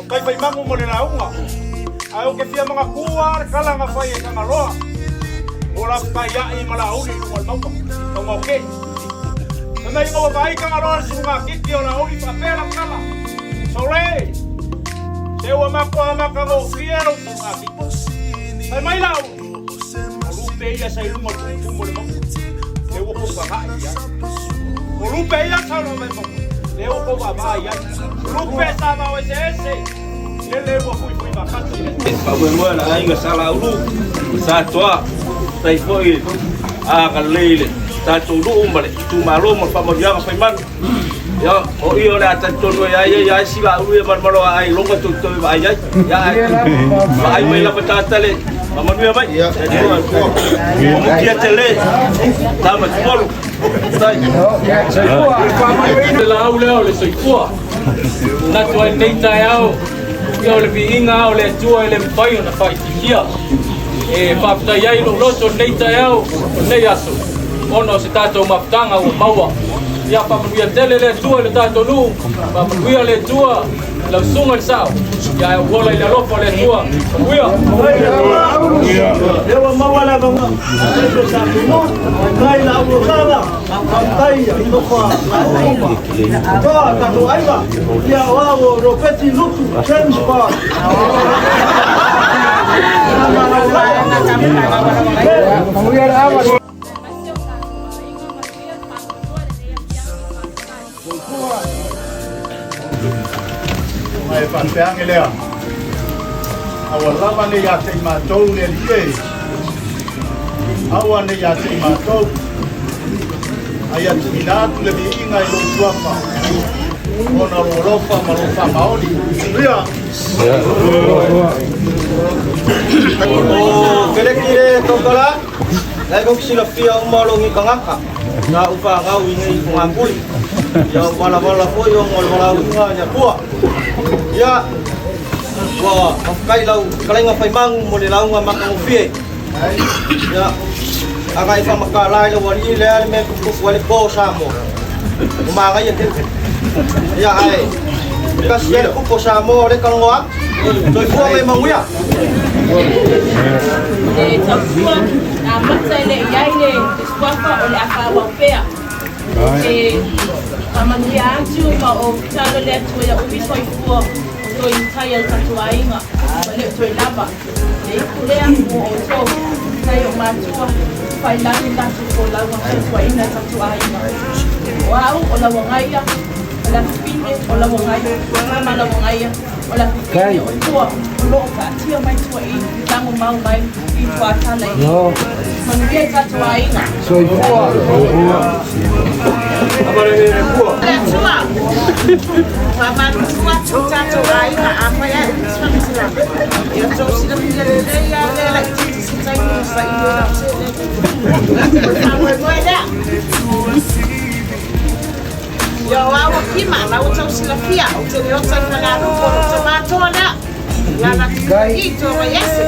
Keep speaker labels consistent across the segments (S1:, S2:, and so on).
S1: Kai fai mangu mo le lauga. Ae ou te fia manatua le tala na fai e Tagaloa. O la faiai ma Laauli i luga o le mauga. Mauga o Kei. Fai mai ina ua vaai Tagaloa i le sulugatiti o Laauli faapea lana tala. Sole! Se ua matua matagofie lou sulugatiti. Fai mai Laauli, O lupe ia sa i luga o le tumutumu o le mauga. Lea ua kou vaavaai i ai. O lupe ia sa loa mai mauga. Lea ua kou vaavaai i ai. Lupe sa vao eseese. Lele ua fuifui faatasi le.
S2: Faamoemoe le aiga Sa Laulu ma Sa Toa, faafetai foi a agalelei i le tatou nuu ma le itumalo ma le faamanuiaga faimanu. Ia, o i o le a talitonu ai ai ia isi Laulu ia malomalo a ai loga tou toe vaai ai. Ia, ae vaai mai lava tata le faamanuia mai. Ia, o mukia tele, tama tupolu. Faafetai.
S3: Le laau lea o le soifua. Manatu ai lenei taeao, ia o le viiga lava o le Atua e le mafai ona faaitiitia. E faafetai ai lou loto i lenei taeao o lenei aso, ona o se tatou mafutaga ua maua. Ia faamanuia tele le Atua i le tatou nuu, faamanuia le Atua i lau susuga i le sao, ia ae ou ola i le alofa o le Atua. Manuia!
S4: Lea ua maua le avanoa, aemaise sa Tumua, faafetai la outou sala, faafetai i tofa la outou ma toa tatou aiga, ia o au o Ropeti Lutu James Bond.
S1: Ma e faapea ane lea, aua lava ne ia te i matou le Alii e, aua ne ia te i matou, a ia tuuina atu le viiga i lou suafa, ona o lou alofa ma lou faamaoni. Haleluia!
S4: O Feleki le tautala, la e kou te silafia uma lou nei tagata, sa ou fanau i inei i Fogaapuli. Ia ua valavala foi ona o le valaauina a le Atua. Ia, ua faafetai lau fetalaiga Faimanu mo le lauga matagofie. Ia, ana e faamatala i lau alii le a le mea e tuputupu ai le po o Samoa. Ua manaia tele. Ia, ae tasi ai le kupu o Samoa o lea e talanoa atu. Soifua ma ia manuia.
S5: Le tautua amata e le i ai le suafa o le a faaauau pea. E faamanuia atu ma o tatalo le Atua ia umi soifua o toe iutai ai tatou aiga ma le o toe lava. Le ipu lea mo outou, tai o matua, failagi tatou folauga tautuaina tatou aiga. O au o Lauagaia, o la fafine o Lauagaia, o Lauagaia, o la fafine o tua o loo taatia mai tua i lago mau mai i tuatala i manuia i tatou aiga.
S6: Soifua.
S7: Le Atua, faamatutu atu i tatou aiga, afai ae umi se faamatalaga. Ia outou silafia lelei lava lea laitiiti se taimi ona saili ai lau seleni. O le faamoemoe lea. Ia o au o Kima, la ua tau silafia, ou te le ota i Falealupo, o lou tama toa lea. Lana i toa Vaiese.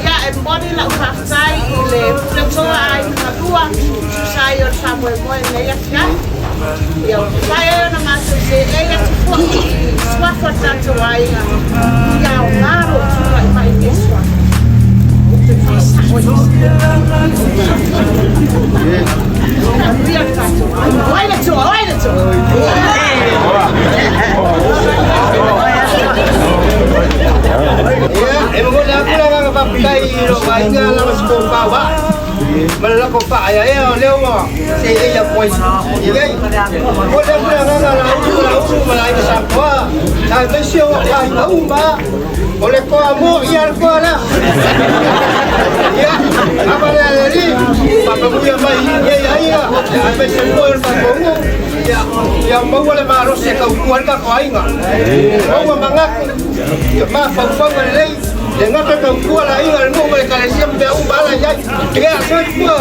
S7: Ia, e momoli lau faafetai i le pule toa a Aiga Kalua, tusa ai o le faamoemoe i lenei afiafi. Ia, ua mafai ai ona matou seei atu foi i suafa o le tatou aiga, ia aoga lou tulai mai i lenei suafa. Ou te faasao i Manuia le tatou aiga. O ai le toa? O ai le toa?
S4: Ia, e momoli atu le agaga faafetai i lou aiga lava se tofa ua ae. Ma le lako faaeaea o lea ua seei atu ai i ai. O lea foi agaga o Laulu ma Laulu ma le aiga Samoa, aemaise o aiga uma, o le toa mo ia le toa lea. Ia, ava lea le alii, faamanuia mai i lenei aiga, aemaise foi o le tatou nuu, ia, ia maua le malosi e tautua ai le tatou aiga. Maua manatu, ia mafaufauga lelei, le gata tautua le aiga, le nuu ma le ekalesia ma mea uma ala i ai. Ia, soifua!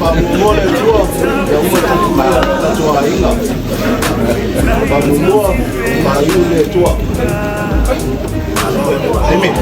S6: Faamuamua le Atua, ia uma tatou aiga. Faamuamua, faaiu le Atua. Amen.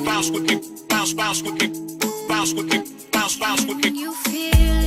S8: Bounce with me, bounce, bounce with me, bounce with me, bounce, bounce with me.
S9: You feel